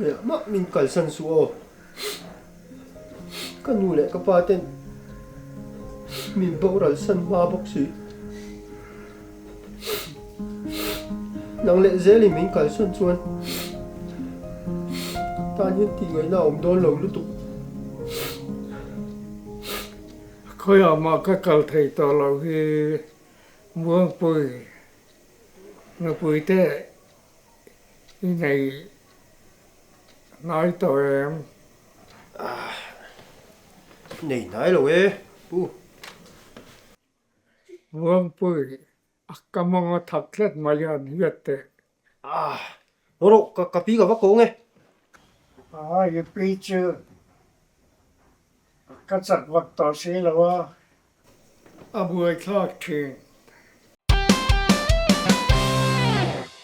Khawiah mah min kalsan suh aw. Ka nu leh ka pa ten min boral san hma bawk si. Nang leh zelin min kalsan chuan ka tan hian tih ngaihna a awm dawn lo lutuk. Khawiah mah ka kal thei tawh lo hi Muangpui nupui te i nei hnai tawh em? Nei hnai lo e pu. Muangpui a ka mawng a thak tlat mai a an hiat teh. Haw rawh ka pi ka va kawng e. I pi chu ka chak vak tawh si lo a, a buaithlak thin.